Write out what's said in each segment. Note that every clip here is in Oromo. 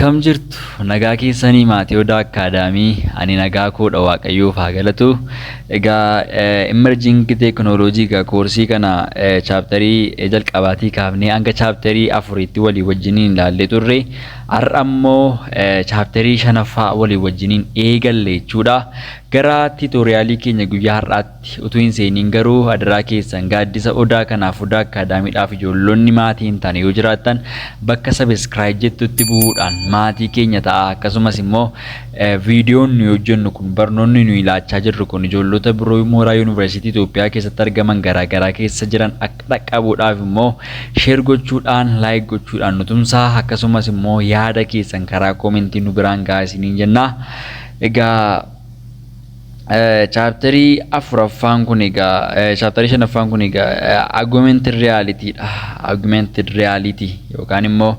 Akkam jirtu? Nagaa keessanii, maatii Odaa Academy? Ani nagaa koodha, Waaqayyoof haa galatu. Egaa, emerging technology egaa koorsii kana chapterii jalqabaatii kaafnee hanga chapterii afuriitti walii wajjiniin ilaallee turre. Har'a immoo chapterii shanaffaa walii wajjiniin eegalle jechuudha. Gara tutorialii keenya guyyaa har'aatti utuu hin seeniin garuu, adaraa keessan, gaaddisa Odaa kanaaf, Odaa Academydhaaf ijoollonni maatii hin taane yoo jiraattan, bakka subscribe jettutti bu'uudhaan maatii keenya ta'a. Akkasumas immoo viidiyoon nuyi hojjennu kun, barnoonni nuyi ilaachaa jirru kun ijoollota biroo mooraa Yuunivarsiitii Itoophiyaa keessatti argaman garaagaraa keessa jiran akka dhaqqabuudhaaf immoo share gochuudhaan, like gochuudhaan nu tumsaa. Akkasumas immoo yaada keessan karaa commentii nu biraan gahaa isiniin jenna. Egaa, chapterii afuraffaan kun egaa, chapterii shanaffaan kun egaa augmented reality dha. Augmented reality yookaan immoo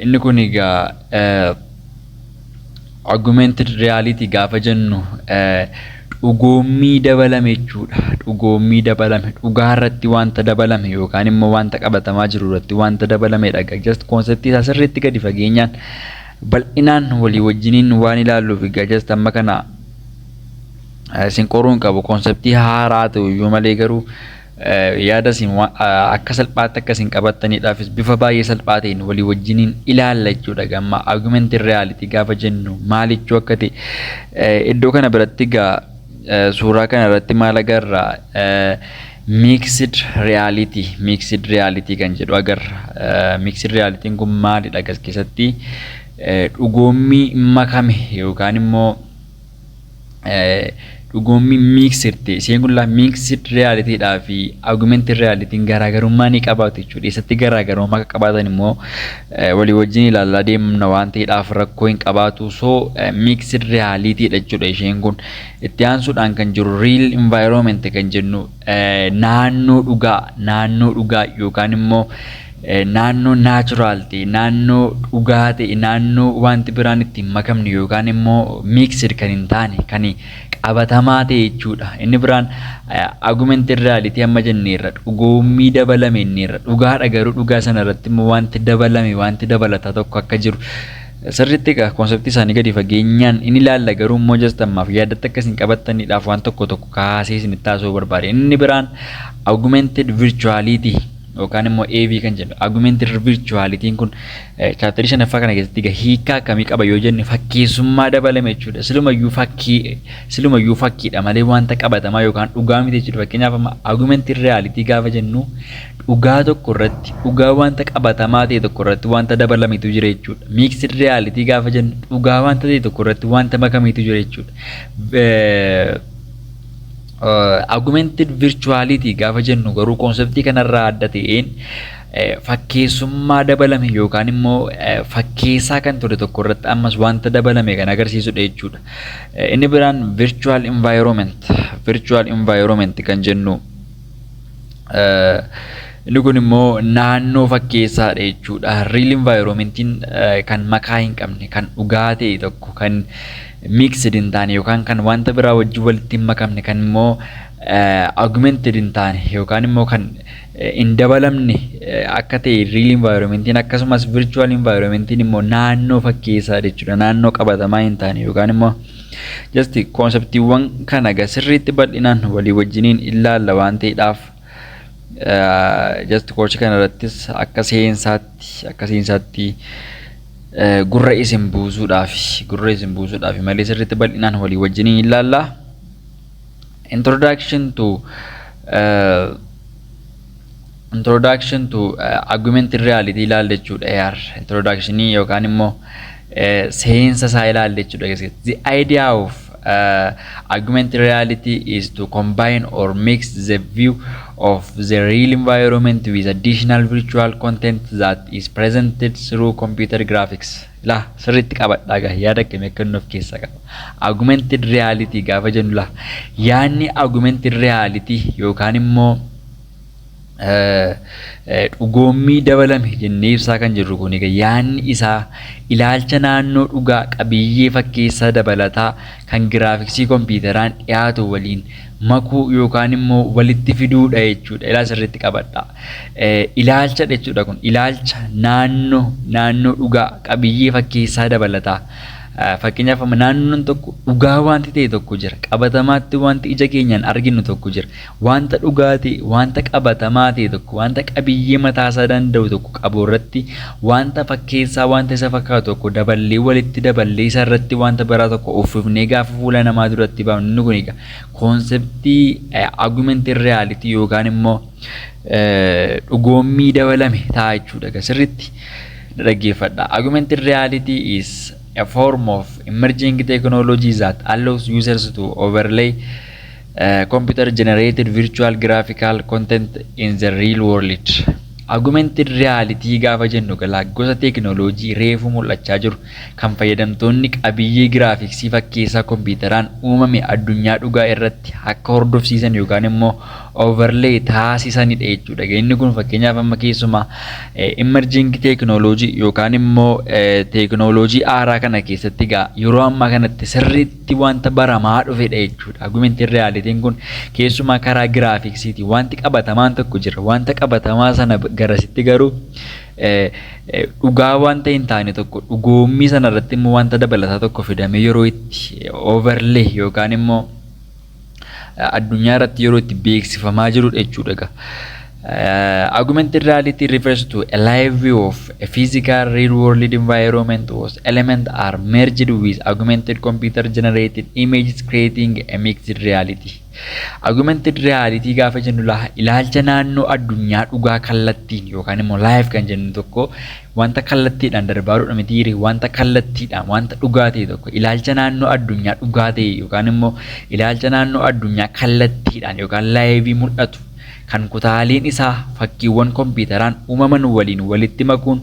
inni kun egaa, augmented reality gaafa jennu dhugoommii dabalame jechuudha. Dhugoommii dabalame, dhugaa irratti wanta dabalame yookaan immoo wanta qabatamaa jiru irratti wanta dabalamedha. Just conceptii isaa sirriitti gadi fageenyaan bal'inaan walii wajjiniin waan ilaalluuf, egaa just amma kana isin qoruu hin qabu. Conceptii haaraa ta'u iyyuu malee garuu yaada isin akka salphaatti akka isin qabattaniidhaafis bifa baay'ee salphaa ta'een walii wajjiniin ilaalla jechuudha. Gamma augmented reality gaafa jennu maal jechuu akka ta'e iddoo kana biratti egaa, suuraa kana irratti maal agarra? Mixed reality, mixed reality kan jedhu agarra. Mixed realityn kun maalidha? Gas keessatti dhugoommii makame yookaan immoo dhugoommii mixed ta'e. Isheen kun laa mixed realitydhaa fi augmented realityn garaagarummaa ni qabaatu jechuudha. Eessatti garaagarummaa akka qabaatan immoo walii wajjin ilaalaa deemna waan ta'eedhaaf rakkoo hin qabaatu. So mixed realitydha jechuudha isheen kun. Itti aansuudhaan kan jiru real environment kan jennu naannoo dhugaa, naannoo dhugaa yookaan immoo naannoo natural ta'e, naannoo dhugaa ta'e, naannoo wanti biraan itti hin makamne yookaan immoo mixed kan hin taane, kan qabatamaa ta'e jechuudha. Inni biraan augmented reality amma jenneerra, dhugoommii dabalame inneerra, dhugaadha, garuu dhugaa sana irratti immoo wanti dabalame, wanti dabalataa tokko akka jiru sirriitti egaa conceptii isaanii gadi fageenyaan inni ilaalla. Garuu immoo just ammaaf yaadatti akka isin qabattaniidhaaf waan tokko tokko kaasee isinitti haasa'uu barbaade. Inni biraan augmented virtuality yookaan immoo AV kan jennu. Augmented virtualityn kun chapterii shanaffaa kana keessatti egaa hiikaa akkamii qaba yoo jenne, fakkeessummaa dabalame jechuudha. Silumayyuu fakkii, silumayyuu fakkiidha malee wanta qabatamaa yookaan dhugaa miti jechuudha. Fakkeenyaaf, amma augmented reality gaafa jennu dhugaa tokko irratti, dhugaa wanta qabatamaa ta'e tokko irratti wanta dabalametu jira jechuudha. Mixed reality gaafa jennu dhugaa wanta ta'e tokko irratti wanta makametu jira jechuudha. Augmented virtuality gaafa jennu garuu conceptii kanarraa adda ta'een fakkeessummaa dabalame yookaan immoo fakkeessaa kan ture tokko irratti ammas wanta dabalame kan agarsiisudha jechuudha. Inni biraan virtual environment, virtual environment kan jennu, inni kun immoo naannoo fakkeessaadha jechuudha. Real environmentiin kan makaa hin qabne, kan dhugaa ta'e tokko, kan mixed hin taane yookaan kan wanta biraa wajjin walitti hin makamne, kan immoo augmented hin taane yookaan immoo kan hin dabalamne akka ta'e real environmentiin. Akkasumas virtual environmentiin immoo naannoo fakkeessaa jechuudha. Naannoo qabatamaa hin taane yookaan immoo just conceptiiwwan kana egaa sirriitti bal'inaan walii wajjiniin ilaalla waan ta'eedhaaf, just koorsii kana irrattis akka seensaatti gurra isin buusuudhaaf malee sirriitti bal'inaan walii wajjiniin ilaalla. Introduction to augmented reality ilaalla jechuudha. AR introductionii yookaan immoo seensa isaa ilaalla jechuudha. The idea of augmented reality is to combine or mix the view of the real environment with additional virtual content that is presented through computer graphics. La, sirriitti qabadhaa gaa, yaada akkamii akka inni of keessaa qaba. Augmented reality gaafa jennu, la, yaadni augmented reality yookaan immoo Dhugoommii dabalame jennee ibsaa kan jirru kun egaa yaadni isaa ilaalcha naannoo dhugaa qabiyyee fakkeessaa dabalataa kan giraafiksii kompiitaraan dhiyaatu waliin makuu yookaan immoo walitti fiduudha jechuudha. Ilaa, sirriitti qabadha. Ilaalcha jechuudha kun, ilaalcha naannoo dhugaa qabiyyee fakkeessaa dabalataa. Fakkeenyaaf, amma naannoon tokko dhugaa wanti ta'e tokko jira. Qabatamaatti wanti ija keenyaan arginu tokko jira. Wanta dhugaa ta'e, wanta qabatamaa ta'e tokko, wanta qabiyyee mataasaa danda'u tokko qabu irratti wanta fakkeessaa, wanta isa fakkaatu tokko daballee, walitti daballee, isa irratti wanta biraa tokko uffifnee gaafa fuula namaa duratti baafnu, inni kun egaa conceptii augmented reality yookaan immoo dhugoommii dabalame ta'a jechuudha. Sirriitti dhaggeeffadha. Augmented reality is a form of emerging technology that allows users to overlay computer generated virtual graphical content in the real world. Augmented reality gaafa jennu galaa gosa teekinooloojii reefu mul'achaa jiru kan fayyadamtoonni qabiyyee giraafiksii fakkeessaa kompiitaraan uumame addunyaa dhugaa irratti akka hordofsiisan yookaan immoo overlay taasisanidha jechuudha. Inni kun fakkeenyaaf amma keessumaa emerging technology yookaan immoo teekinooloojii haaraa kana keessatti egaa yeroo ammaa kanatti sirriitti wanta baramaa dhufedha jechuudha. Augmented realityn kun keessumaa karaa giraafiksiiti, wanti qabatamaan tokko jira. Wanta qabatamaa sana garasitti garuu dhugaa wanta hin taane tokko, dhugoommii sana irratti immoo wanta dabalataa tokko fidamee yeroo itti overlay yookaan immoo addunyaa irratti yeroo itti beeksifamaa jirudha jechuudha egaa. Augmented reality refers to a live view of a physical real world environment whose elements are merged with augmented computer generated images, creating a mixed reality. Augmented reality gaafa jennu ilaalcha naannoo addunyaa dhugaa kallattiin yookaan immoo live kan jennu tokko, wanta kallattiidhaan darbaa mitiire, wanta kallattiidhaan wanta dhugaa ta'e tokko, ilaalcha naannoo addunyaa dhugaa ta'e yookaan immoo ilaalcha naannoo addunyaa kallattiidhaan yookaan live mul'atu kan kutaaleen isaa fakkiiwwan kompiitaraan uumaman waliin walitti makuun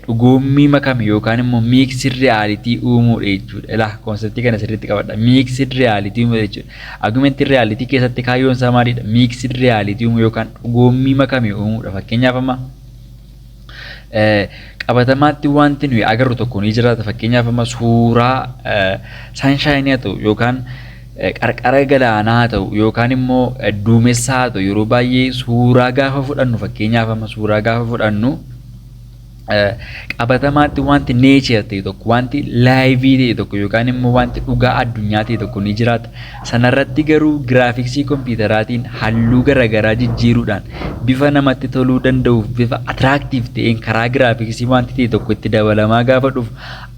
dhugoommii makame yookaan immoo mixed reality uumuudha jechuudha. Ilaa, conceptii kana sirriitti qabadha. Mixed reality uumuudha jechuudha. Augmented reality keessatti kaayyoon isaa maalidha? Mixed reality uumuu yookaan dhugoommii makame uumuudha. Fakkeenyaaf, amma qabatamaatti wanti nuyi agarru tokko ni jiraata. Fakkeenyaaf, amma suuraa sunshineii haa ta'u yookaan qarqara galaanaa haa ta'u yookaan immoo duumessaa haa ta'u, yeroo baay'ee suuraa gaafa fudhannu, fakkeenyaaf amma suuraa gaafa fudhannu, qabatamaatti wanti nature ta'e tokko, wanti live ta'e tokko yookaan immoo wanti dhugaa addunyaa ta'e tokko ni jiraata. Sanarratti garuu giraafiksii kompiitaraatiin halluu garaagaraa jijjiiruudhaan bifa namatti toluu danda'uuf bifa attractive ta'een karaa giraafiksii wanti ta'e tokko itti dabalamaa gaafa dhufu,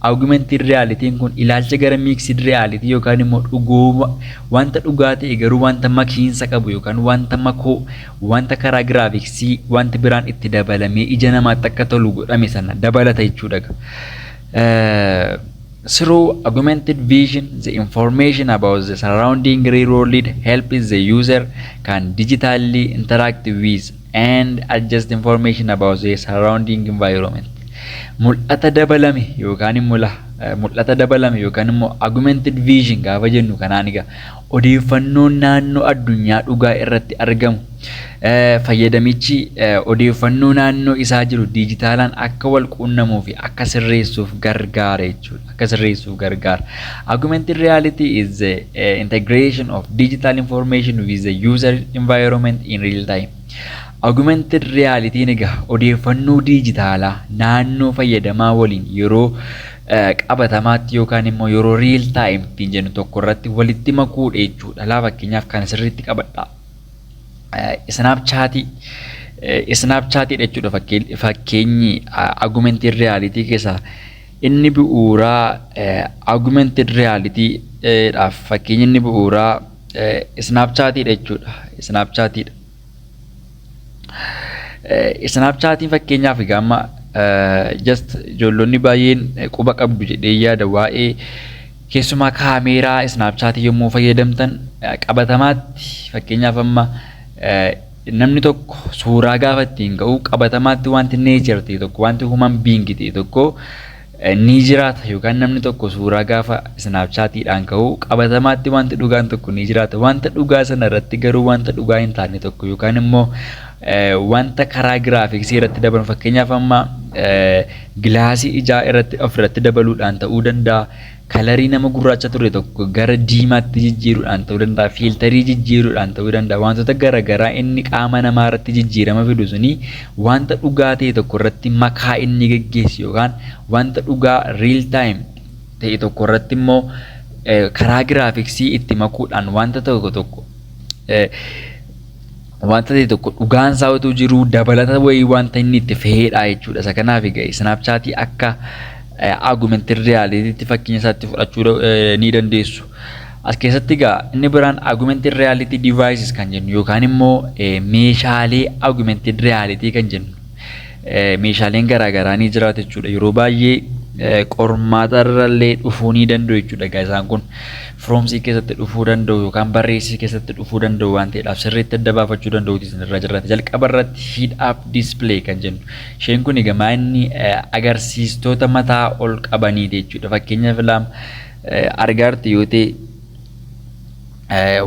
augmented realityn kun ilaalcha gara mixed reality yookaan immoo dhugooma wanta dhugaa ta'e garuu wanta makiinsa qabu yookaan wanta makoo, wanta karaa giraafiksii wanti biraan itti dabalamee ija namaatti akka tolu godhame sana dabalata jechuudha. Through augmented vision, the information about the surrounding real world helps the user can digitally interact with and adjust information about the surrounding environment. Mul'ata dabalame yookaan immoo mul'ata dabalame yookaan immoo augmented vision gaafa jennu kanaan egaa odeeffannoon naannoo addunyaa dhugaa irratti argamu fayyadamichi odeeffannoo naannoo isaa jiru diijitaalaan akka wal quunnamuu fi akka sirreessuuf gargaara jechuudha. Akka sirreessuuf gargaara. Augmented reality is the integration of digital information with the user environment in real time. Augmented reality egaa odeeffannoo diijitaalaa naannoo fayyadamaa waliin yeroo qabatamaatti yookaan immoo yeroo real time ittiin jennu tokko irratti walitti makuudha jechuudha. Laa, fakkeenyaaf kana sirriitti qabadha. Snapchatii, Snapchatiidha jechuudha. Fakkeenyi augmented reality keessaa inni bu'uuraa, augmented reality dhaaf fakkeenyi inni bu'uuraa Snapchatiidha jechuudha. Snapchatiidha. Snapchatiin fakkeenyaaf egaa amma just ijoollonni baay'een quba qabdu jedhee yaada. Waa'ee keessumaa kaameeraa Snapchatii yommuu fayyadamtan, qabatamaatti fakkeenyaaf amma namni tokko suuraa gaafa ittiin ka'u, qabatamaatti wanti nature ta'e tokko, wanti human being ta'e tokko ni jiraata, yookaan namni tokko suuraa gaafa Snapchatiidhaan ka'u, qabatamaatti wanti dhugaan tokko ni jiraata. Wanta dhugaa sana irratti garuu wanta dhugaa hin taane tokko yookaan immoo Wanta karaa graphicsii irratti dabalu, fakkeenyaaf amma gilaasii ijaa irratti ofirratti dabaluudhaan ta'uu danda'a. Colorii nama gurraacha ture tokko gara diimaatti jijjiiruudhaan ta'uu danda'a. Filterii jijjiiruudhaan ta'uu danda'a. Wantoota garaagaraa inni qaama namaa irratti jijjiirama fidu suni wanta dhugaa ta'e tokko irratti makaa inni geggeessu yookaan wanta dhugaa real time ta'e tokko irratti immoo karaa graphicsii itti makuudhaan wanta ta'e tokko dhugaan isaa utuu jiruu dabalata wayii wanta inni itti fe'eedha jechuudha. Isa kanaaf egaa Snapchatii akka augmented realitytti fakkeenya isaatti fudhachuu ni dandeessu. As keessatti egaa inni biraan augmented reality devices kan jennu yookaan immoo meeshaalee augmented reality kan jennu meeshaaleen garaagaraa ni jiraatu jechuudha. Yeroo baay'ee qormaata irrallee dhufuu ni danda'u jechuudha. Egaa isaan kun firoomsii keessatti dhufuu danda'u yookaan barreessii keessatti dhufuu danda'u waan ta'eedhaaf sirriitti adda baafachuu danda'uuti isin irra jiraata. Jalqaba irratti head up display kan jennu. Isheen kun egaa inni agarsiistoota mataa ol qabaniiti jechuudha. Fakkeenyaaf laam argaarti yoo ta'e,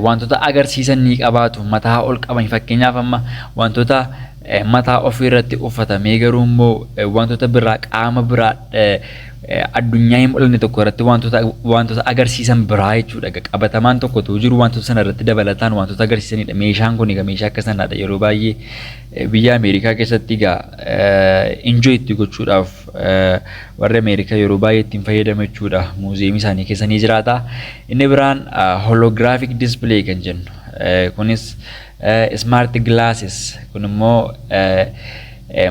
wantoota agarsiisan ni qabaatu mataa ol qaban. Fakkeenyaaf amma wantoota mataa ofii irratti uffatamee garuu immoo wantoota biraa, qaama biraa addunyaa hin mul'anne tokko irratti wantoota agarsiisan biraa jechuudha. Qabatamaan tokko utuu jiru wantoota sana irratti dabalataan wantoota agarsiisanidha. Meeshaan kun egaa meeshaa akka sanaadha. Yeroo baay'ee biyya Ameerikaa keessatti egaa enjoy itti gochuudhaaf warri Ameerikaa yeroo baay'ee ittiin fayyadamu jechuudha. Muuziyeemii isaanii keessa ni jiraata. Inni biraan holographic display kan jennu. Kunis smart glasses, kun immoo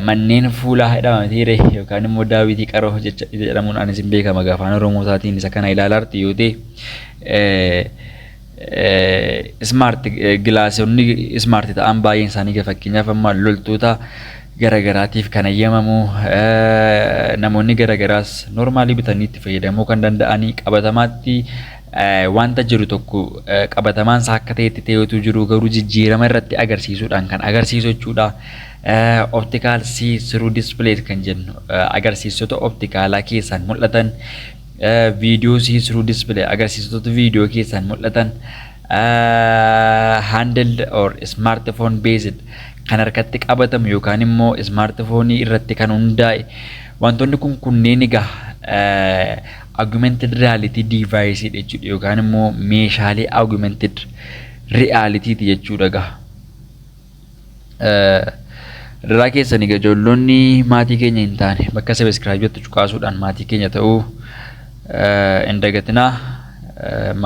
manneen fuulaa jedhama tiire yookaan immoo daawwitii qaroo jedhamuun anis hin beekama afaan Oromoo isaatiin. Isa kana ilaalaa yoo ta'e, smart glassonni smart ta'an baay'een isaanii fakkeenyaaf amma loltoota garagaraatiif kan eeyyamamu, namoonni garagaraas normalii bitanii itti fayyadamuu kan danda'anii, qabatamaatti wanta jiru tokko qabatamaan isaa akka ta'etti ta'etu jiru garuu jijjiirama irratti agarsiisuudhaan kan agarsiisu jechuudha. Optical see through display kan jennu agarsiistota opticalaa keessaan mul'atan, viidiyoo see through display agarsiistota viidiyoo keessaan mul'atan, handheld or smartphone based kan harkatti qabatamu yookaan immoo smartphone irratti kan hundaa'e, wantoonni kun kunneen egaa augmented reality device jechuudha yookaan immoo meeshaalee augmented reality jechuudha egaa. Irraa keessan egaa ijoollonni maatii keenya hin taane bakka subscribe jettu cuqaasuudhaan maatii keenya ta'uu hin dagatinaa.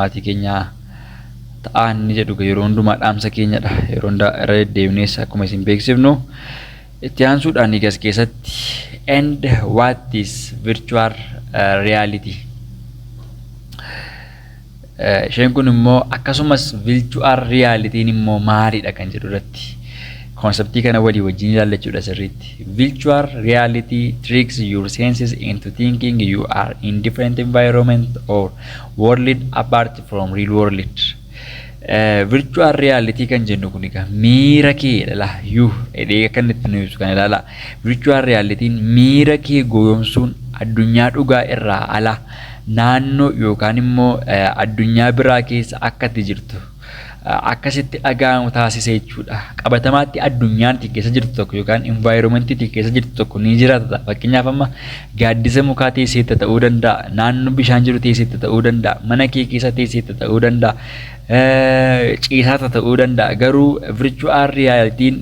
Maatii keenya ta'aa inni jedhu yeroo hundumaa dhaamsa keenyadha. Yeroo hundaa irra deddeebinees akkuma isin beeksifnu. Itti aansuudhaan egaa as keessatti and what is virtual reality? Isheen kun immoo akkasumas virtual reality'n immoo maalidha kan jedhu irratti conceptii kana walii wajjin ilaallachuudha sirriitti. Virtual reality tricks your senses into thinking you are in different environment or world apart from real world. Virtual reality kan jennu kun egaa miira kee dhala yuu jedhee akka inni itti nu ibsu kan ilaala. Virtual reality'n miira kee goyoomsuun addunyaa dhugaa irraa ala naannoo yookaan immoo addunyaa biraa keessa akka itti jirtu akkasitti dhaga'amu taasisa jechuudha. Qabatamaatti addunyaan ati keessa jirtu tokko yookaan environmentii ati keessa jirtu tokko ni jiraata. Fakkeenyaaf amma gaaddisa mukaa teesseetta ta'uu danda'a, naannoo bishaan jiru teesseetta ta'uu danda'a, mana kee keessa teesseetta ta'uu danda'a, ciisaata ta'uu danda'a. Garuu virtual reality'n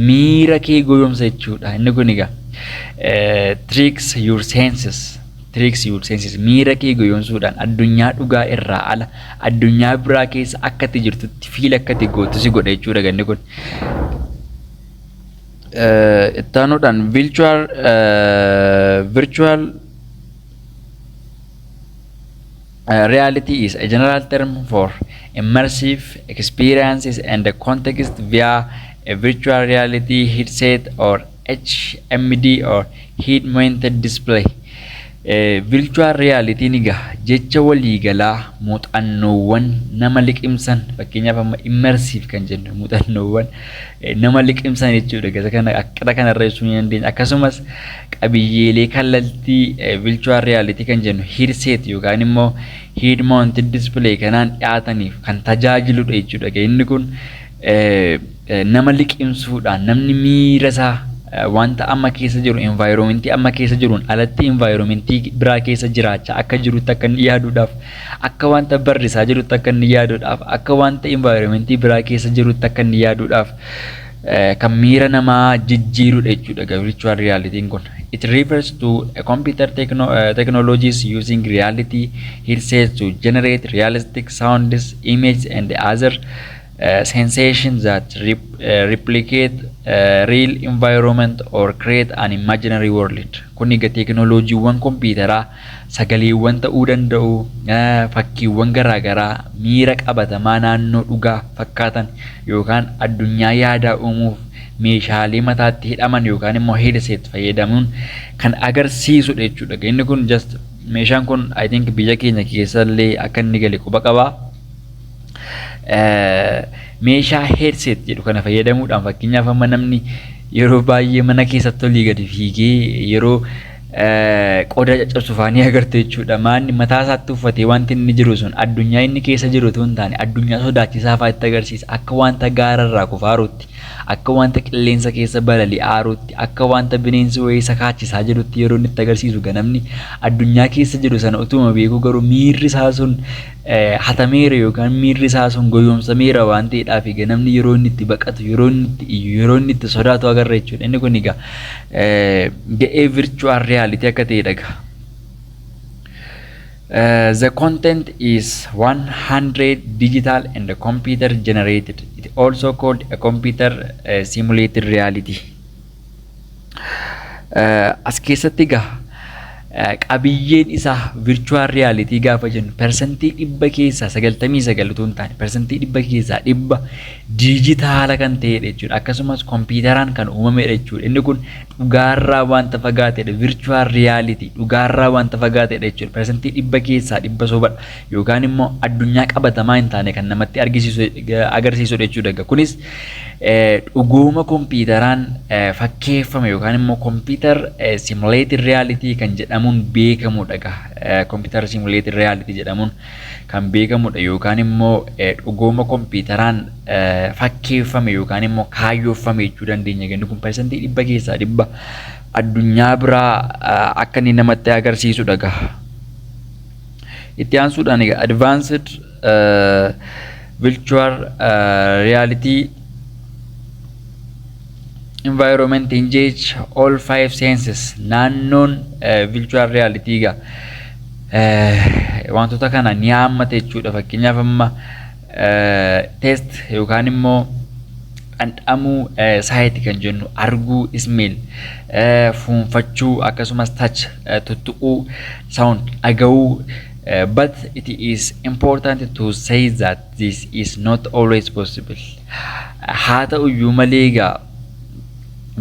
miira kee goyoomsa jechuudha. Inni kun egaa tricks your senses, tricks your senses, miira kee goyoomsuudhaan addunyaa dhugaa irraa ala addunyaa biraa keessa akka ati jirtutti feel akka ati gootu si godha jechuudha ganni kun. Ittaanuudhaan virtual reality is a general term for immersive experiences and the context via a virtual reality headset or HMD or head mounted display. Virtual reality egaa jecha waliigalaa muuxannoowwan nama liqimsan, fakkeenyaaf amma immersive kan jennu muuxannoowwan nama liqimsan jechuudha. Gasa kana akkata kanarra ibsuu ni dandeenya. Akkasumas qabiyyeelee kallattii virtual reality kan jennu headset yookaan immoo head mounted display kanaan dhiyaataniif kan tajaajiludha jechuudha. Inni kun nama liqimsuudhaan namni miira isaa wanta amma keessa jiru, environmentii amma keessa jiruun alatti environmentii biraa keessa jiraachaa akka jirutti akka inni yaaduudhaaf, akka wanta barrisaa jirutti akka inni yaaduudhaaf, akka wanta environmentii biraa keessa jirutti akka inni yaaduudhaaf kan miira namaa jijjiirudha jechuudha virtual realityin kun. It refers to a computer technologies using reality headsets to generate realistic sounds, images and other sensations that replicate real environment or create an imaginary world. Kun egaa teekinooloojiiwwan kompiitaraa sagaleewwan ta'uu danda'u, fakkiiwwan garaagaraa miira qabatamaa naannoo dhugaa fakkaatan yookaan addunyaa yaadaa uumuuf meeshaalee mataatti hidhaman yookaan immoo headset fayyadamuun kan agarsiisudha jechuudha. Inni kun just meeshaan kun I think biyya keenya keessallee akka inni gale quba qabaa. Meeshaa headset jedhu kana fayyadamuudhaan, fakkeenyaaf amma namni yeroo baay'ee mana keessatti olii gadi fiigee yeroo qoda caccabsu faanii agartu jechuudha. Maanni mataa isaatti uffatee wanti inni jiru sun addunyaa inni keessa jiru otoo hin taane addunyaa sodaachisaa fa'aa itti agarsiisa. Akka wanta gaararraa kufaaruutti, akka wanta qilleensa keessa balali'aaruutti, akka wanta bineensi wayii isa kaachisaa jirutti yeroo inni itti agarsiisu, ganamni addunyaa keessa jiru sana utuma beeku garuu miirri isaa sun hatameera yookaan miirri isaa sun goyoomsameera waan ta'eedhaaf ganamni yeroo inni itti baqatu, yeroo inni itti iyyu, yeroo inni itti sodaatu agarra jechuudha. Inni kun egaa ga'ee virtual reality akka ta'edha egaa. The content is 100 digital and computer generated. It also called a computer simulated reality. As keessatti egaa qabiyyeen isaa virtual reality gaafa jennu 99% utuu hin taane 100% diijitaala kan ta'edha jechuudha. Akkasumas kompiitaraan kan uumamedha jechuudha. Inni kun dhugaarraa wanta fagaatedha. Virtual reality dhugaarraa wanta fagaatedha jechuudha. 100% sobadha yookaan immoo addunyaa qabatamaa hin taane kan namatti agarsiisudha jechuudha. Kunis dhugooma kompiitaraan fakkeeffame yookaan immoo computer simulated reality kan jedhamuun beekamudha. Computer simulated reality jedhamuun kan beekamudha yookaan immoo dhugooma kompiitaraan fakkeeffame yookaan immoo kaayyooffame jechuu dandeenya. Inni kun 100% addunyaa biraa akka inni namatti agarsiisudha gaha. Itti aansuudhaan egaa advanced virtual reality environment engage all five senses. Naannoon virtual reality egaa wantoota kana ni haammata jechuudha. Fakkeenyaaf amma taste yookaan immoo dhandhamuu, sight kan jennu arguu, smell fuunfachuu, akkasumas touch tuttuquu, sound dhaga'uu. But it is important to say that this is not always possible. Haa ta'u iyyuu malee egaa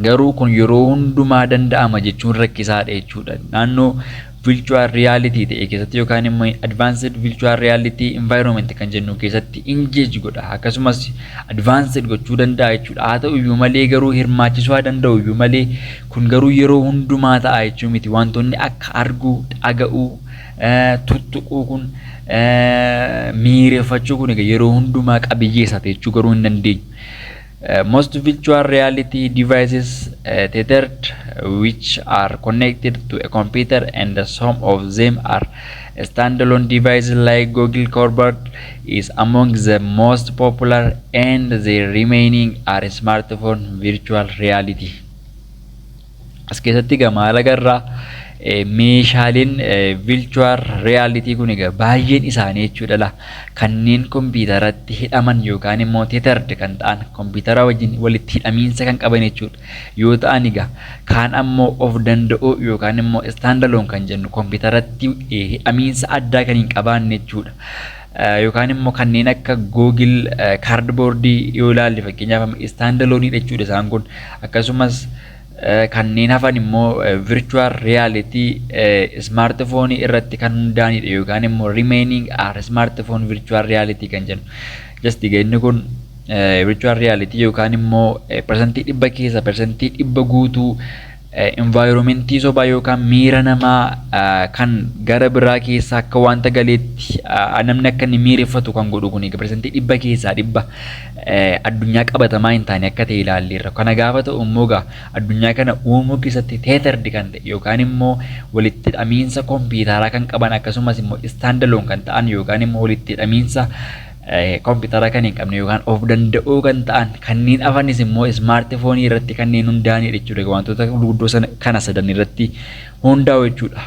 garuu kun yeroo hundumaa danda'ama jechuun rakkisaadha jechuudha. Naannoo virtual reality ta'e keessatti yookaan immoo advanced virtual reality environment kan jennu keessatti engage godha, akkasumas advanced gochuu danda'a jechuudha. Haa ta'u iyyuu malee garuu hirmaachisuu haa danda'u iyyuu malee kun garuu yeroo hundumaa ta'a jechuu miti. Wantoonni akka arguu, dhaga'uu, tuttuquu kun, miireeffachuu kun yeroo hundumaa qabiyyee isaa jechuu garuu hin dandeenyu. Most virtual reality devices tethered, which are connected to a computer, and some of them are standalone devices like Google Cardboard is among the most popular, and the remaining are smartphone virtual reality. As keessatti egaa maal agarraa? Meeshaaleen virtual reality kun egaa baay'een isaanii jechuudha la kanneen kompiitaratti hidhaman yookaan immoo tethered kan ta'an, kompiitara wajjin walitti hidhamiinsa kan qaban jechuudha yoo ta'an, egaa kaan ammoo of danda'uu yookaan immoo standalone kan jennu kompiitaratti hidhamiinsa addaa kan hin qabaanne jechuudha. Yookaan immoo kanneen akka Google Cardboard yoo ilaalle, fakkeenyaaf, standalone jechuudha isaan kun. Akkasumas kanneen hafan immoo virtual reality smartphone irratti kan hundaa'anidha yookaan immoo remaining are smartphone virtual reality kan jennu. Just inni kun virtual reality yookaan immoo 100% guutuu Environmentii sobaa yookaan miira namaa kan gara biraa keessa akka wanta galeetti namni akka inni miireffatu kan godhu kun 100% addunyaa qabatamaa hin taane akka ta'e ilaalleerra. Kana gaafa ta'u immoo egaa addunyaa kana uumuu keessatti tethered kan ta'e yookaan immoo walitti hidhamiinsa kompiitaraa kan qaban, akkasumas immoo standalone kan ta'an yookaan immoo walitti hidhamiinsa kompiitara kan hin qabne yookaan of danda'uu kan ta'an, kanneen hafanis immoo smartphoneii irratti kanneen hundaa'anidha jechuudha. Wantoota gurguddoo kana sadan irratti hundaa'u jechuudha.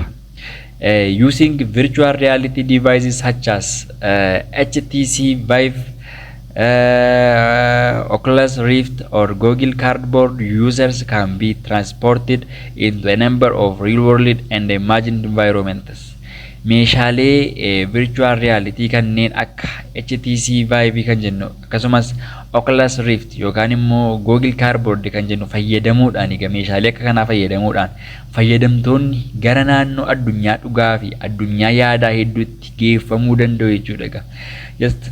Using virtual reality devices such as HTC Vive, Oculus Rift or Google Cardboard, users can be transported into a number of real-world and imagined environments. Meeshaalee virtual reality kanneen akka HTC Vive kan jennu, akkasumas Oculus Rift yookaan immoo Google Cardboard kan jennu fayyadamuudhaan, egaa meeshaalee akka kanaa fayyadamuudhaan fayyadamtoonni gara naannoo addunyaa dhugaa fi addunyaa yaadaa hedduutti geeffamuu danda'u jechuudha egaa. Just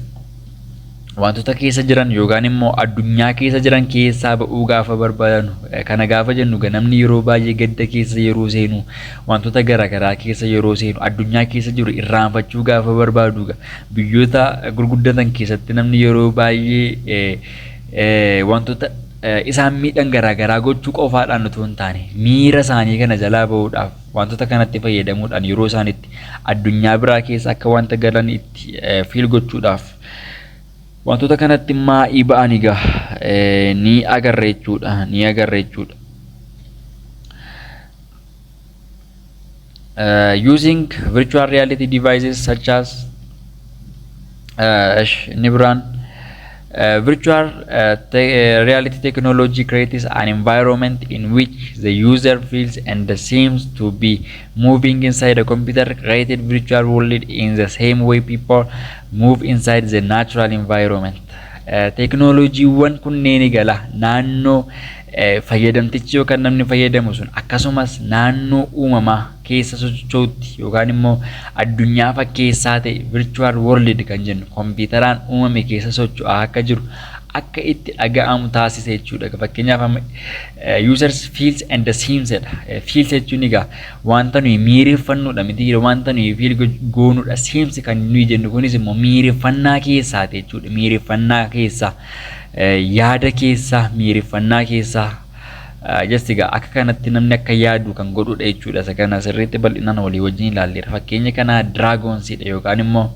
wantoota keessa jiran yookaan immoo addunyaa keessa jiran keessaa ba'uu gaafa barbaadan, kana gaafa jennu namni yeroo baay'ee gadda keessa yeroo seenu, wantoota garaagaraa keessa yeroo seenu, addunyaa keessa jiru irraanfachuu gaafa barbaadu, biyyoota gurguddatan keessatti namni yeroo baay'ee wantoota isaan miidhan garaagaraa gochuu qofaadhaan utuu hin taane, miira isaanii kana jalaa ba'uudhaaf wantoota kanatti fayyadamuudhaan yeroo isaan itti addunyaa biraa keessa akka wanta galan itti feel gochuudhaaf wantoota kanatti maa'ii ba'an egaa ni agarra jechuudha, ni agarra jechuudha. Using virtual reality devices such as inni biraan virtual reality technology creates an environment in which the user feels and seems to be moving inside a computer created virtual world in the same way people move inside the natural environment. Teeknooloojiiwwan kunneen gala naannoo fayyadamtichi yookaan namni fayyadamu sun akkasumas naannoo uumamaa keessa socho'utti yookaan immoo addunyaa fakkeessaa ta'e, virtual world kan jennu, kompiitaraan uumame keessa socho'aa akka jiru akka itti dhaga'amu taasisa jechuudha. Fakkeenyaaf amma users feels and seems jedha. Feels jechuun egaa wanta nuyi miireffannudha miti, wanta nuyi feel goonudha. Seems kan nuyi jennu kunis immoo miireffannaa keessaati jechuudha. Miireffannaa keessaa, yaada keessaa, miireffannaa keessaa, just egaa akka kanatti namni akka yaadu kan godhudha jechuudha. Isa kana sirriitti bal'inaan walii wajjin ilaalleera. Fakkeenya kana dragonsiidha yookaan immoo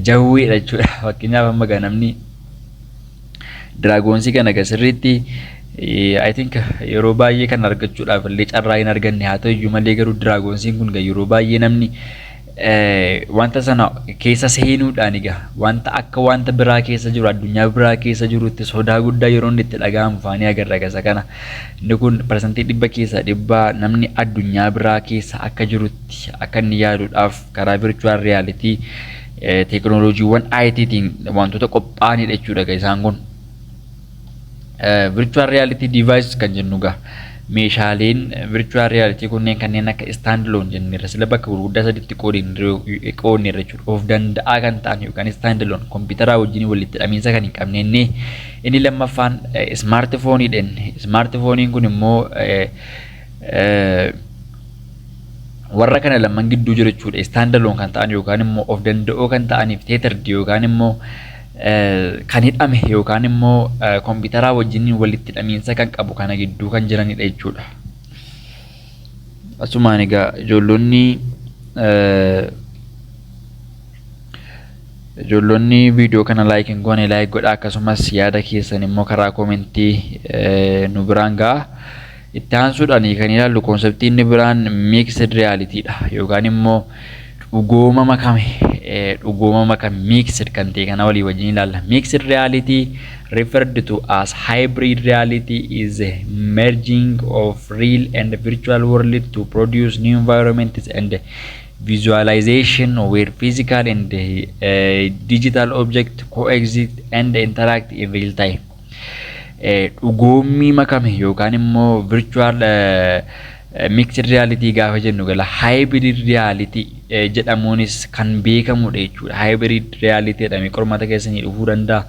jawweedha jechuudha. Fakkeenyaaf amma egaa namni dragonsii kana egaa sirriitti, I think, yeroo baay'ee kan argachuudhaaf illee carraa hin arganne haa ta'u iyyuu malee, garuu dragonsiin kun egaa yeroo baay'ee namni wanta sana keessa seenuudhaan egaa wanta akka wanta biraa keessa jiru, addunyaa biraa keessa jirutti sodaa guddaa yeroo inni itti dhaga'amu faanii agarra gasa kana. Inni kun 100% namni addunyaa biraa keessa akka jirutti akka inni yaaduudhaaf karaa virtual reality teeknooloojiiwwan ITtiin wantoota qophaa'anidha jechuudha isaan kun. Virtual reality device kan jennu egaa meeshaaleen virtual reality kunneen kanneen akka standalone jenneerra, sila bakka gurguddaa saditti qoodneerra jechuudha. Of danda'aa kan ta'an yookaan standalone, kompiitaraa wajjin walitti hidhamiinsa kan hin qabne inni. Inni lammaffaan smartphoneiidha inni. Smartphoneiin kun immoo warra kana lamman gidduu jiru jechuudha. Standalone kan ta'an yookaan immoo of danda'oo kan ta'aniif tethered yookaan immoo kan hidhame yookaan immoo kompiitaraa wajjin walitti hidhamiinsa kan qabu kana gidduu kan jiranidha jechuudha. Asumaan egaa ijoollonni viidiyoo kana like hin goone like godhaa, akkasumas yaada keessan immoo karaa commentii nu biraan ga'a. Itti aansuudhaan kan ilaallu conceptii inni biraan mixed realityidha yookaan immoo dhugooma makame, dhugooma makame, mixed kan ta'e kana walii wajjin ilaalla. Mixed reality, referred to as hybrid reality, is a merging of real and virtual world to produce new environments and visualization where physical and digital object coexist and interact in real time. Dhugoommii makame yookaan immoo virtual mixed reality gaafa jennu gala hybrid reality jedhamuunis kan beekamudha jechuudha. Hybrid reality jedhamee qormaata keessanii dhufuu danda'a.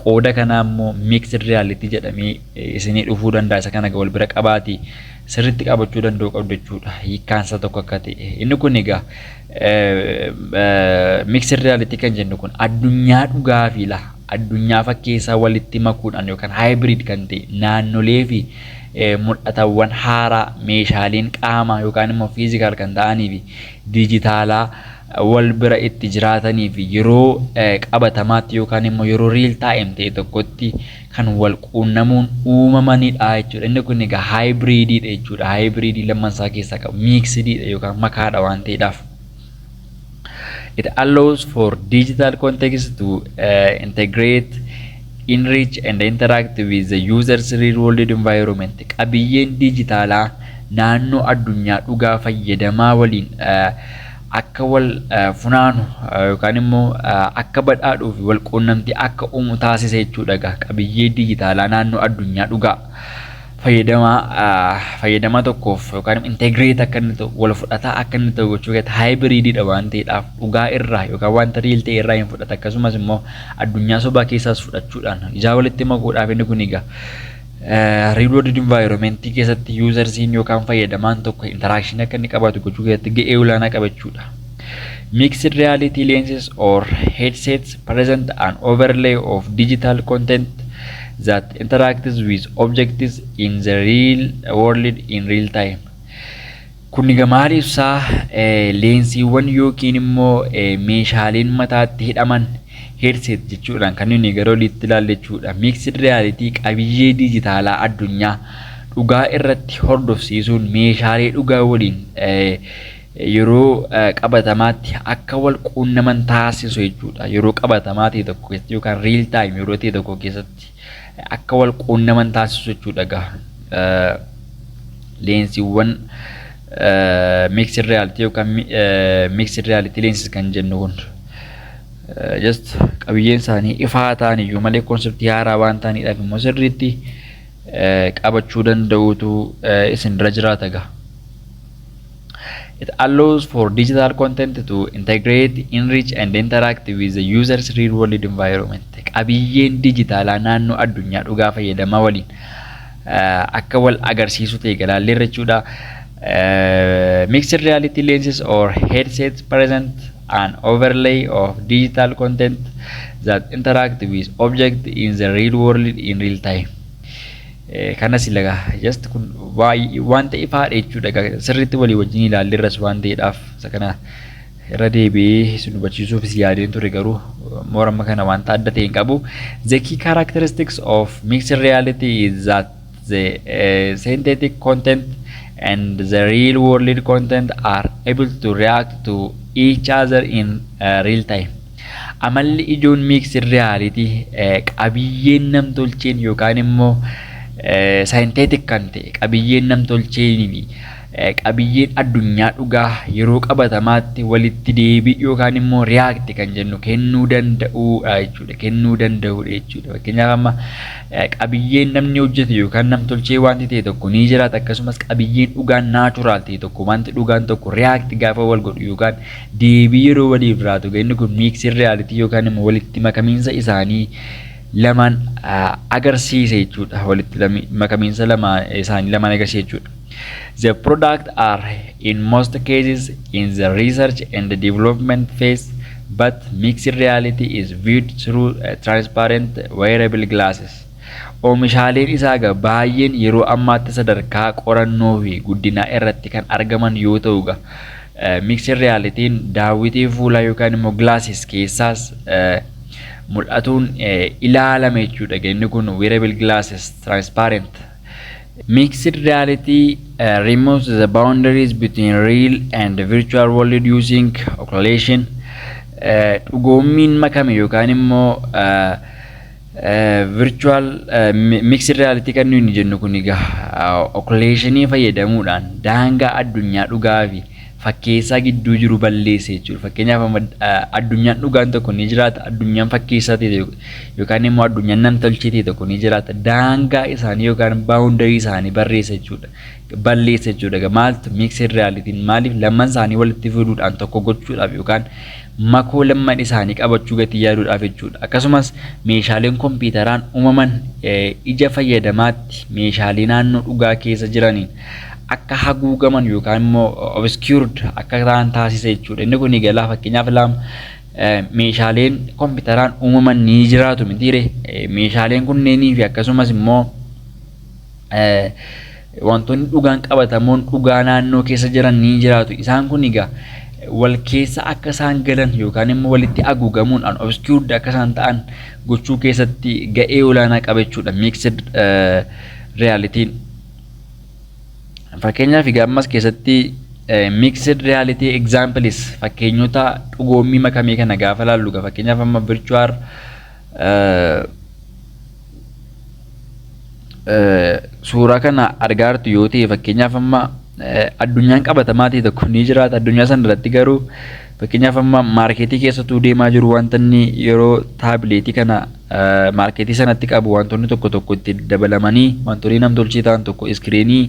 Qooda kanaa immoo mixed reality jedhamee isinii dhufuu danda'a. Isa kana wal bira qabaati sirriitti qabachuu danda'u qabdu jechuudha. Hiikkaan isaa tokko akka ta'e. Inni kun egaa mixed reality kan jennu kun addunyaa dhugaa fi addunyaa fakkeessaa walitti makuudhaan yookaan hybrid kan ta'e, naannolee fi mul'atawwan haaraa meeshaaleen qaamaa yookaan immoo physical kan ta'anii fi diijitaalaa wal bira itti jiraatanii fi yeroo qabatamaatti yookaan immoo yeroo real time ta'e tokkotti kan wal quunnamuun uumamanidha jechuudha. Inni kun egaa hybridiidha jechuudha. Hybridii lamman isaa keessaa qabu, mixediidha yookaan makaadha waan ta'eedhaaf. It allows for digital context to integrate, enrich and interact with the user's real world environment. Qabiyyeen diijitaalaa naannoo addunyaa dhugaa fayyadamaa waliin akka wal funaanu yookaan immoo akka badhaadhuu fi wal quunnamtii akka uumu taasisa jechuudha egaa qabiyyee diijitaalaa naannoo addunyaa dhugaa fayyadamaa tokkoof yookaan integrate akka inni ta'u, wal fudhataa akka inni ta'u gochuu keessatti hybridiidha waan ta'eedhaaf, dhugaa irraa yookaan wanta real ta'e irraa hin fudhata, akkasumas immoo addunyaa sobaa keessaas fudhachuudhaan ijaa walitti makuudhaaf inni kun egaa real world environment keessatti usersiin yookaan fayyadamaan tokko interaction akka inni qabaatu gochuu keessatti ga'ee olaanaa qabachuudha. Mixed reality lenses or headsets present an overlay of digital content that interacts with objects in the real world in real time. Kun egaa maal ibsaa? Leensiiwwan yookiin immoo meeshaaleen mataatti hidhaman, headset jechuudhaan kan nuyi gara olitti ilaalle jechuudha. Mixed reality qabiyyee diijitaalaa addunyaa dhugaa irratti hordofsiisuun meeshaalee dhugaa waliin yeroo qabatamaatti akka wal quunnaman taasisu jechuudha. Yeroo qabatamaa ta'e tokko keessatti yookaan real time yeroo ta'e tokko keessatti akka wal quunnaman taasisu jechuudha egaa. Leensiiwwan mixed reality yookaan mixed reality lenses kan jennu kun just qabiyyeen isaanii ifaa ta'an iyyuu malee conceptii haaraa waan ta'aniidhaaf immoo sirriitti qabachuu danda'utu isin irra jiraata egaa. It allows for digital content to integrate, enrich and interact with the user's real world environment. Qabiyyeen dijitaalaa naannoo addunyaa dhugaa fayyadamaa waliin akka wal agarsiisu ta'e galaalleerra jechuudha. Mixed reality lenses or headsets present an overlay of digital content that interact with object in the real world in real time. Kanas ilagaa just kun wanta ifaadha jechuudha. Sirriitti walii wajjin ilaalleerras waan ta'eedhaaf isa kana irra deebi'ee isin hubachiisuufis yaadeen ture, garuu moorama kana wanta adda ta'e hin qabu. The key characteristics of mixed reality is that the synthetic content and the real world content are able to react to each other in real time. Amalli ijoon mixed reality qabiyyeen namtolcheen yookaan immoo synthetic kan ta'e, qabiyyeen namtolcheenii fi qabiyyeen addunyaa dhugaa yeroo qabatamaatti walitti deebii yookaan immoo react kan jennu kennuu danda'uudha jechuudha. Kennuu danda'uudha jechuudha. Fakkeenyaaf, amma qabiyyeen namni hojjete yookaan namtolchee wanti ta'e tokko ni jiraata, akkasumas qabiyyeen dhugaan natural ta'e tokko, wanti dhugaan tokko react gaafa wal godhu yookaan deebii yeroo waliif raatu, inni kun mixed reality yookaan immoo walitti makamiinsa isaanii lamaan agarsiisa jechuudha. Walitti makamiinsa lama isaanii lamaan agarsiisa jechuudha. The product are in most cases in the research and the development phase, but mixed reality is viewed through transparent wearable glasses. Oomishaaleen isaa egaa baay'een yeroo ammaatti sadarkaa qorannoo fi guddinaa irratti kan argaman yoo ta'u, egaa mixed reality'n daawwitii fuulaa yookaan immoo glasses keessaas mul'atuun ilaalame jechuudha. Inni kun wearable glasses transparent. Mixed reality removes the boundaries between real and virtual world using occlusion. Dhugoommiin makame yookaan immoo virtual mixed reality kan nuyi jennu kun egaa occlusionii fayyadamuudhaan daangaa addunyaa dhugaa fi fakkeessaa gidduu jiru balleessa jechuudha. Fakkeenyaaf, addunyaan dhugaan tokko ni jiraata, addunyaan fakkeessaa ta'e yookaan immoo addunyaan namtolchee ta'e tokko ni jiraata. Daangaa isaanii yookaan boundary isaanii barreessa jechuudha. Balleessa jechuudha. Maaltu? Mixed realityn. Maaliif? Lamman isaanii walitti fiduudhaan tokko gochuudhaaf yookaan makoo lamman isaanii qabachuu gatii yaaduudhaaf jechuudha. Akkasumas meeshaaleen kompiitaraan uumaman ija fayyadamaatti meeshaalee naannoo dhugaa keessa jiraniin akka haguugaman yookaan immoo obscured akka ta'an taasisa jechuudha. Inni kun egaa, fakkeenyaaf, lama meeshaaleen kompiitaraan uumaman ni jiraatu mitiire? Meeshaaleen kunneenii fi akkasumas immoo wantoonni dhugaan qabatamoon dhugaa naannoo keessa jiran ni jiraatu. Isaan kun egaa wal keessa akka isaan galan yookaan immoo walitti haguugamuudhaan obscured akka isaan ta'an gochuu keessatti ga'ee olaanaa qaba jechuudha mixed realityn. Fakkeenyaaf, egaa ammas keessatti mixed reality examples, fakkeenyota dhugoommii makamee kana gaafa laallu, fakkeenyaaf amma virtual suuraa kana argaa jirtu yoo ta'e, fakkeenyaaf amma addunyaan qabatamaa ta'e tokko ni jiraata. Addunyaa sana irratti garuu, fakkeenyaaf amma marketii keessattuu deemaa jiru, wanta inni yeroo tabletii kana marketii sanatti qabu, wantoonni tokko tokko itti dabalamanii, wantoonni namtolchee ta'an tokko screenii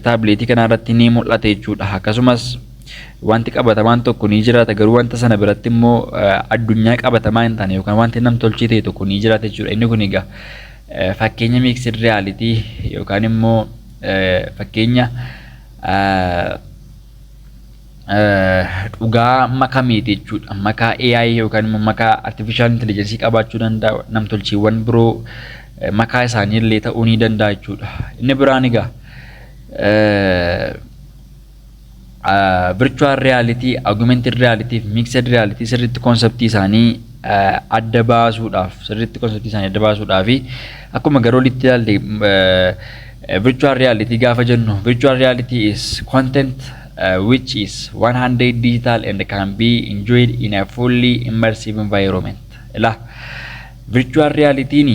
tabletii kana irratti ni mul'ata jechuudha. Akkasumas wanti qabatamaan tokko ni jiraata, garuu wanta sana biratti immoo addunyaa qabatamaa hin taane yookaan wanti namtolchee ta'e tokko ni jiraata jechuudha. Inni kun egaa fakkeenya mixed reality yookaan immoo fakkeenya dhugaa makameeti jechuudha. Makaa AI yookaan immoo makaa artificial intelligence qabaachuu danda'a. Namtolcheewwan biroo makaa isaanii illee ta'uu ni danda'a jechuudha. Inni biraan egaa virtual reality, augmented reality fi mixed reality sirriitti conceptii isaanii adda baasuudhaaf, sirriitti conceptii isaanii adda baasuudhaaf, akkuma gara olitti ilaalle, virtual reality gaafa jennu, virtual reality is content which is 100 digital and can be enjoyed in a fully immersive environment. Ilaa, virtual realityn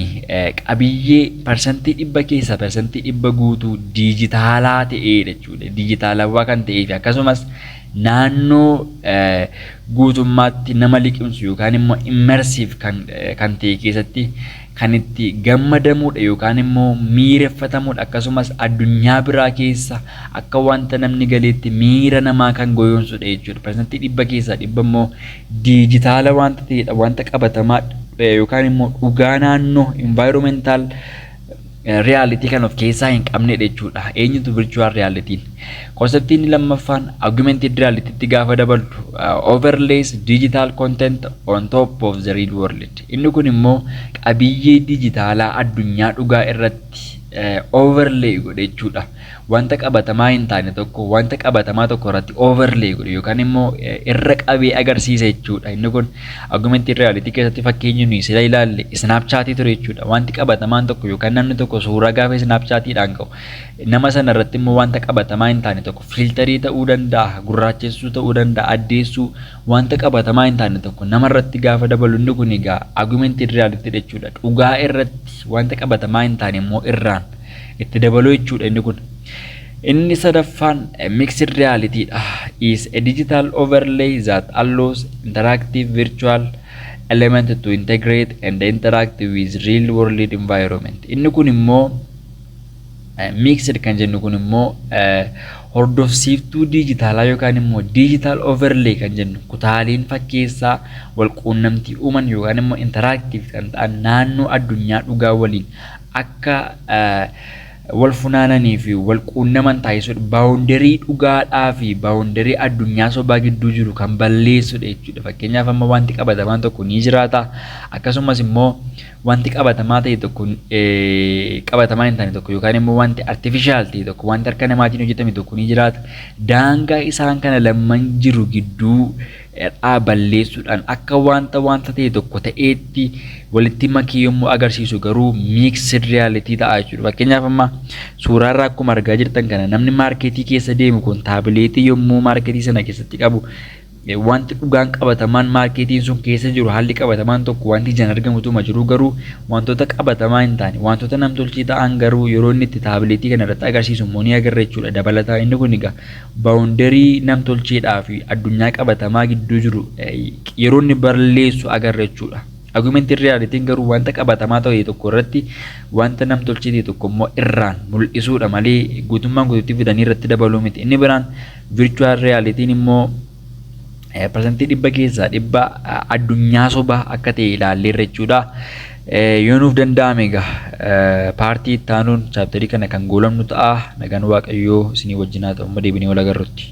qabiyyee 100% keessaa 100% guutuu diijitaalaa ta'ee jechuudha. Diijitaalawaa kan ta'ee fi akkasumas naannoo guutummaatti nama liqimsu yookaan immoo immersive kan ta'e keessatti kan itti gammadamudha yookaan immoo miireffatamudha. Akkasumas addunyaa biraa keessa akka wanta namni galeetti miira namaa kan goyoonsudha jechuudha. 100% keessaa 100 immoo diijitaala wanta ta'edha, wanta qabatamaa yookaan immoo dhugaa naannoo, environmental reality kan of keessaa hin qabnedha jechuudha. Eenyutu? Virtual realityn. Conceptiin lammaffaan augmented realitytti gaafa dabaltu, overlays digital content on top of the real world. Inni kun immoo qabiyyee dijitaalaa addunyaa dhugaa irratti overlay godhe jechuudha. Wanta qabatamaa hin taane tokko wanta qabatamaa tokko irratti overlay godhe yookaan immoo irra qabee agarsiisa jechuudha. Inni kun augmented reality keessatti fakkeenyi nuyi sila ilaalle Snapchatii ture jechuudha. Wanti qabatamaan tokko yookaan namni tokko suuraa gaafa Snapchatiidhaan ka'u, nama sana irratti immoo wanta qabatamaa hin taane tokko, filterii ta'uu danda'a, gurraachessuu ta'uu danda'a, addeessuu, wanta qabatamaa hin taane tokko nama irratti gaafa dabalu, inni kun egaa augmented reality jechuudha. Dhugaa irratti wanta qabatamaa hin taane immoo irraan itti dabaluu jechuudha inni kun. Inni sadaffaan mixed reality dha. Is a digital overlay that allows interactive virtual element to integrate and interact with real world environment. Inni kun immoo, mixed kan jennu kun immoo, hordofsiiftuu diijitaalaa yookaan immoo digital overlay kan jennu, kutaaleen fakkeessaa wal quunnamtii uuman yookaan immoo interactive kan ta'an naannoo addunyaa dhugaa waliin akka wal funaananii fi wal quunnaman taasisuudha. Boundary dhugaadhaa fi boundary addunyaa sobaa gidduu jiru kan balleessudha jechuudha. Fakkeenyaaf, amma wanti qabatamaan tokko ni jiraata. Akkasumas immoo wanti qabatamaa ta'e tokko, qabatamaa hin taane tokko yookaan immoo wanti artificial ta'e tokko, wanti harka namaatiin hojjetame tokko ni jiraata. Daangaa isaan kana lamman jiru gidduu dhaa balleessuudhaan akka wanta ta'e tokko ta'eetti walitti makee yommuu agarsiisu garuu mixed reality ta'a jechuudha. Fakkeenyaaf, amma suuraarraa akkuma argaa jirtan kana, namni marketii keessa deemu kun tabletii yommuu marketii sana keessatti qabu Wanti dhugaan qabatamaan marketiin sun keessa jiru, haalli qabatamaan tokko, wanti ijaan argamutuma jiru, garuu wantoota qabatamaa hin taane, wantoota namtolchee ta'an garuu yeroo inni itti tabletii kana irratti agarsiisu immoo ni agarra jechuudha dabalataa. Inni kun egaa boundary namtolcheedhaa fi addunyaa qabatamaa gidduu jiru yeroo inni balleessu agarra jechuudha. Augmented realityn garuu wanta qabatamaa ta'e tokko irratti wanta namtolchee ta'e tokko immoo irraan mul'isuudha malee guutummaan guutuutti fidanii irratti dabaluu miti. Inni biraan virtual realityn immoo 100% addunyaa sobaa akka ta'e ilaalleerra jechuudha. Yoo nuuf danda'ame egaa partii itti aanuun chapterii kana kan goolabnu ta'a. Nagaan Waaqayyoo isinii wajjin haa ta'u. Amma deebinee wal agarrutti.